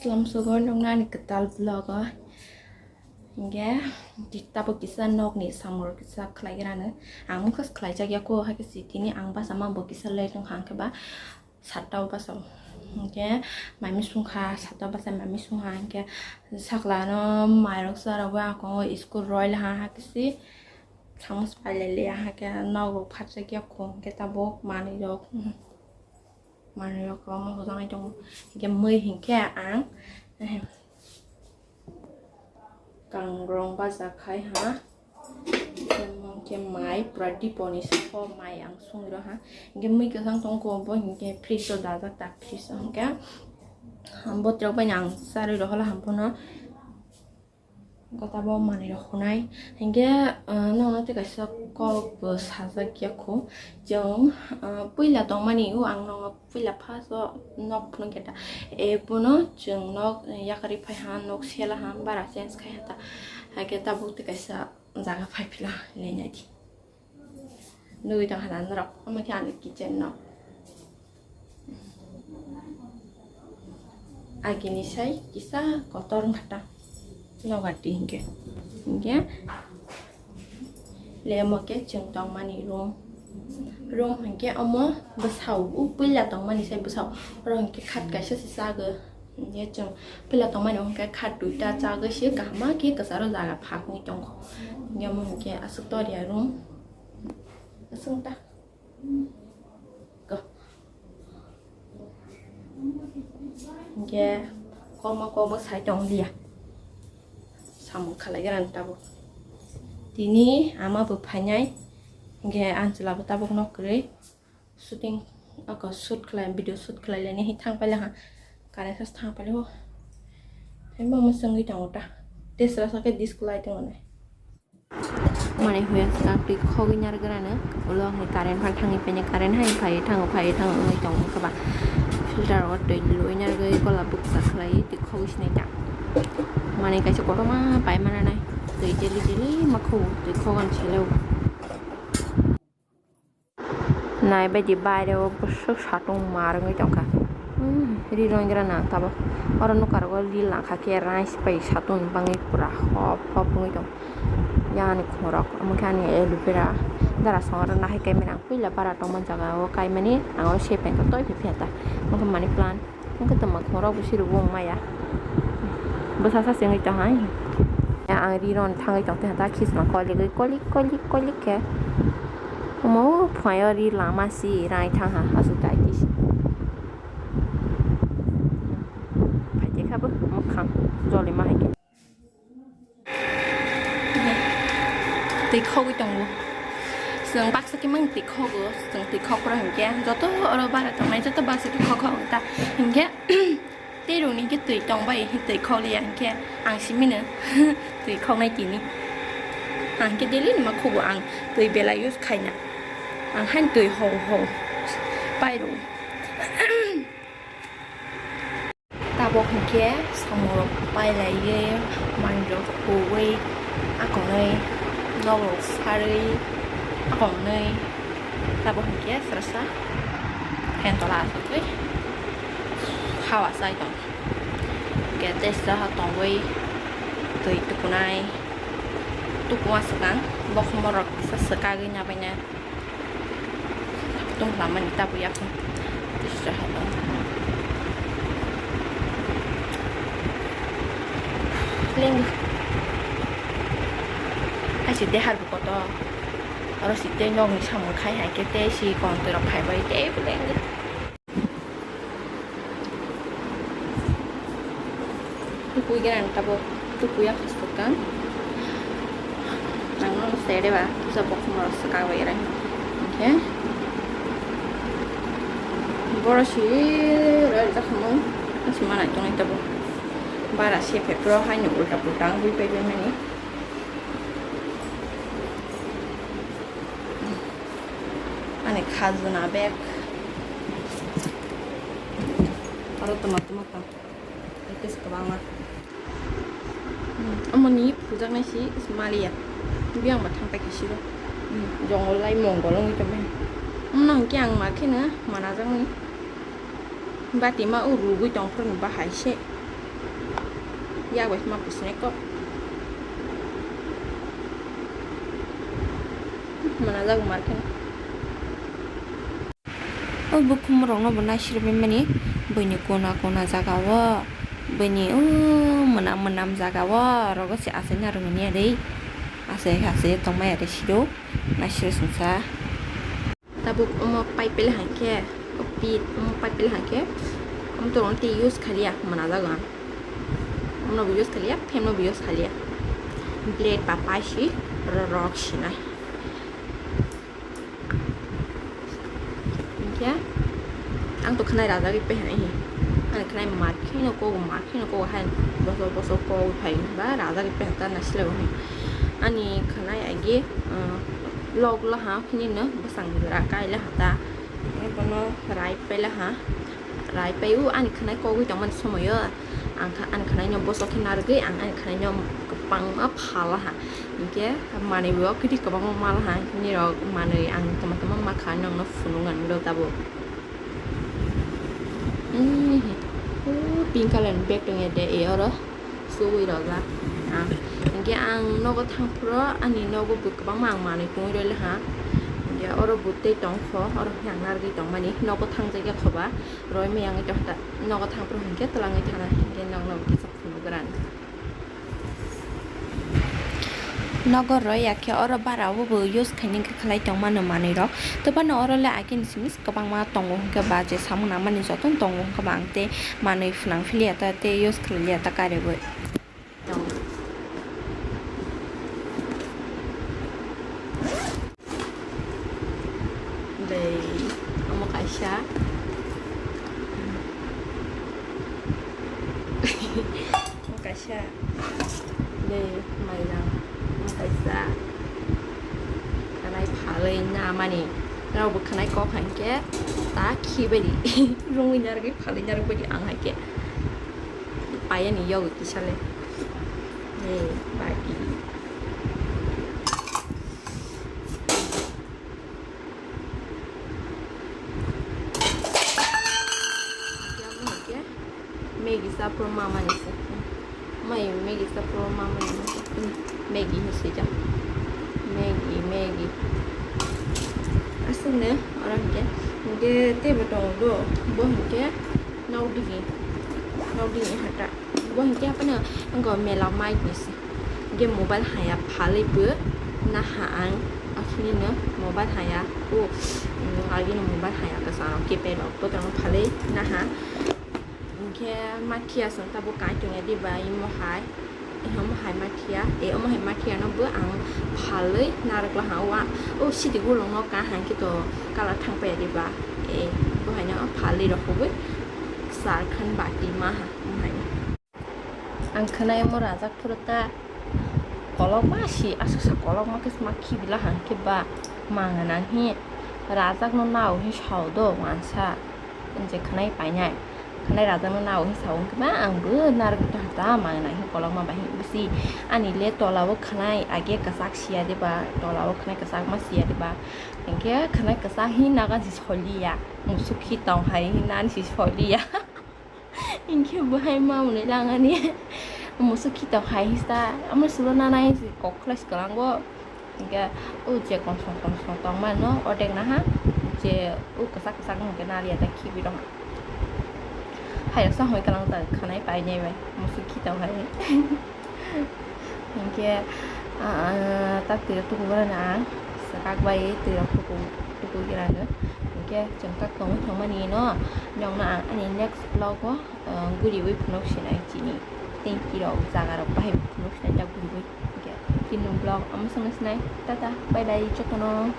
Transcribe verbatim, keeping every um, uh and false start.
Lamsogo nokni ani kwtal vlog o. Hinkhe tabuk kisa nokni samung kisa khlai rano. Ang mokhe khlaijak ya kho, hakhe si tini ang basa ma bo kisa late wngkha, hinkhe ba satta o basa o. Hinkhe mami songkha, satta o basa mami songkha, hinkhe sakla no mairok charwgwi ako school roi laha, hakhe si samosa pai lai liya, hakhe nogo phatjak ya kho, hinkhe tabuk manwi rok. Manwi rok kwbangma hojagwi tongo. Hinkhe mui hinkhe ang, eh, kangrong baja khai ha. Hinkhe mai pura diponi soko mai ang songwi rw ha. Hinkhe mui kwchang tongo bo hinkhe fridge o dajak ta, fridge o hinkhe botrok bai ang charwi rw hala ham phano. Gota bo manwi rok hunai. Hinkhe, ah, nokno tei kaisa kok bo sajak ya kho. Chwng, ah, puila tongmani o ang nokno puila first o nok phunuk khe ta. E bono chwng nok yakarwi phai ha, nok sela ha, bara change khai ha ta. Haikhe tabuk tei kaisa jaga phai phila lenai di. Nugwi tong hana norok, omo khe ani kitchen no. Agini sai kisa kotor wngkha ta. Nogar di hinkhe. Hinkhe le omo khe chwng tongmani room. Room hinkhe omo bwsao, o puila tongmani sai bwsao. Oro hinkhe khat kaisa se chago. Hinkhe chwng puila tongmani hinkhe khat duita chagwi se kaham khe kwcharo jaga phakni tongo. Hinkhe omo hinkhe aswk toriya room. Aswk ta. Go. Hinkhe kokma kokma sai tong liya. Samung khalai gra tabuk. Tini ama bo phainai. Hinkhe ang chwla bo tabuk nok kwrwi. Shooting, ako shoot khlai, video shoot khlai laini hi thang paila ha. Kare sas thang paila ho. Thai mo mo sengwi tongo ta. Tesla sake disco light tongo nai. Mane hoya sa twi khogwi nyar grano. Ulo hai current phan thangwi paine, current hai phai thango, phai thango wngwi tongo kaba. Filter o twi lwi nyar gwi gola buksa khlai twi khogwi sinai ta. Mane kaisa kotorma pai mana nai. Twi jeli jeli ma kho twi khogan seleo. Nai bai di baire o bwswk satung mar wngwi tongkha. Hmm, ri rwngwi rana tabo. Oro nukha rogo ri langkha khe rice bai satung bangwi pura hop hop wngwi tong. Yang ani khorok, omo khe ani aloe vera. Dara song oro nahai kaimani ang puila bara tongma jaga o kaimani ang oro se pen to toi phi phi ta. Omo khe money plant. Wngkhe tongma khorok bo sirok bo wng maya. Bwsa sa se wngwi tong hai. Ang ri rw thangwi tong tong ta khisma kolik kolik kolik kolik khe. Omo phuaio ri lama si rai thang ha aswk dai kisi. Phaikhe kha bo mwkhang jolima hai khe. Twi khogwi tongo. Chwng baksa khe mang twi khogo, chwng twi khok phuru hinkhe joto oro bara tongnai joto baksa khe khok khok ta hinkhe tei rokni hinkhe twi tongbai twi khok liya hinkhe ang simino twi khoknai tini. Ang hinkhe daily ni ma khogo ang twi belai use khaina. Ang haino twi hou hou pai rw. Tabok hinkhe samungrok pailaiwi manwirok huwi akonwi nokrok sarwi akonwi tabok hinkhe srasa phen tola aswkwi hawa chai tong. Hinkhe tei srasa tongwi twi tukunai tukuma swkang bokhomorok kisa swkagwi nabaina. Tong lamani tabuk yakung. Tisra halo. Leng. Aisi dehar bu koto. Oro si tei nokni samung khai hai khe tei si kontwi rok phaibai tei bu leng. Tukui gana ang tabuk, tukui ang khasukang. Ang no sere ba, tusa bokhum rok swkang bai rai. Oke. Boro si rai jakhamu, si manai tongo tabuk. Bara se pepro hai ni ulta pulta ang bui pai bai mani. Ani khajna bag. Aro toma toma tang. Tes kwbangma. Hmm, amoni phujaknai si maliya. Biyang ba thang paikha siro. Hmm, jongol lai mongol wngwi tongmani. Amno hwnkhe ang ma kheno manajakmani. Bati ma o rugwi tongphuru bahai se. Yak bai ma pusinai kok. Mana jago market. O bukhum rokno bo naisirwi mani, buini kona kona jaga o, buini o mwnam mwnam jaga o, rogo se aswk narwkmani ari, aswk aswk tongmani ari siro naisirwi songsa. Tabuk omo pipe le hangkhe, o pit omo pipe le hangkhe, omo to tei use khaliya, mwnajak ang. Omo no bo use khaliya, fan no bo use khaliya. Blade ba paisi ro-, rok sinai. Hingkhe ang to khwnai rajagwi peha hi. Ani khwnai mat kheno kogo, mat kheno kogo hai bosok bosok kogwi phai ba rajagwi peha ta naisle bo hi. Ani khwnai agi, uh, log laha khini no bwsang jora kai laha ta. Bono rai pai laha. Rai pai o ani khwnai kogwi tongmani somoyo. Ang kha, ani khwnai no bosok khe narwgwi ang ani khwnai no kwbangma phala ha. Hinkhe manwi bo kwtwi kwbangma mala ha. Nirok manwi ang tama tama ma kha nokno phunuk ang do tabuk. Ehe. O pink colour ni bag tongya de e oro. Suwi rojak. Ah, hinkhe ang nogo thangphuru ani nogo bo kwbangma ang manwi tongwi rw laha. Hinkhe oro bo tei tongkho, oro khe ang narwgwi tongmani. Nogo thangjakya khoba. Roi maya wngwi tongkha ta, nogo thangphuru hinkhe twlangwi thana hinkhe nokno kisa phunukgwrang. Nogo roi ya khe oro bara o bo use khaini khe khlai tongmano manwi rok. Tei bono oro le agini simi kwbangma tongo hinkhe ba je samung nangmani jotono tongo hinkhe ba ang tei manwi phunang philiya ta tei use khlai liya ta kariwi. Dei, omo kaisa. Omo kaisa. Dei, mairang. Omo kaisa. Khwnai phalwi namani. Rok bo khwnai kok hinkhe ta khibaidi. Rungwi narwgwi phalwi narwkbaidi ang hinkhe. Payani yogo kisa le. Hey, bagi. Maggie sa pro mama ni se. Mai Maggie sa pro mama ni. Maggie ni se ja. Maggie, Maggie. Asal ne, orang ke. Ke tebo tong do. Bo ke. Nau digi. Nau digi hata. Bo hinkhe haphano wngkha mela mai hinwi se. Hinkhe mobile haya phalwi bo naha ang. Aphini no mobile haya. O, mm, agini mobile haya kwcharo keypad rok bothorno phalwi naha. Hinkhe ma khiya chwng tabuk kai tongya diba imo hai. Omo hai ma khiya, e omo hai ma khiya no bo ang phalwi narwk laha. O, o sidi gulung no ka hangkhe to colour thang paiya diba. E, bo hai no phalwi rok kubui. Sarkhan bati ma ha, omo hai no. Ang khwnai omo rajak phuru ta kolokma si, aswk sa kolokma khe ma khibi la hang khe ba mangana hi rajak no nao hi sao do wansa je khwnai painai. Khwnai rajak no nao hi sao hwn khe ba ang bo narwk ta ta mangana hi kolokma bai hi bisi ani le tola o khwnai age kwchak siya de ba, tola o khwnai kwchak ma siya de ba, hinkhe khwnai kwchak hi naga si soliya, musuk hi tong hai hi nani si soliya. Hinkhe bo hai ma hwnwi langani. Musuk khito hai hisa. Amo sulo nanai si kok khlai si kwlango. Hinkhe o je kongsong kongsong tongmano odek naha. Je o kwchak kwchak hinkhe nariya da khibi rok. Hai rok sa hoi kwlang ta khwnai painai bai. Musuk khito hai. Hinkhe, ah, tak twi rok tukugrano ang swkak bai twi rok tuku, tukugrano. Hinkhe chwng tak tongwi thangmani no, nokno ang ani next vlog o, ah, guriwi phunuk sinai chini tengki rok jaga rok bahai phunuk sinai jak guriwi. Hinkhe chini vlog omo swngna sinai. Tata, bye bye jotono.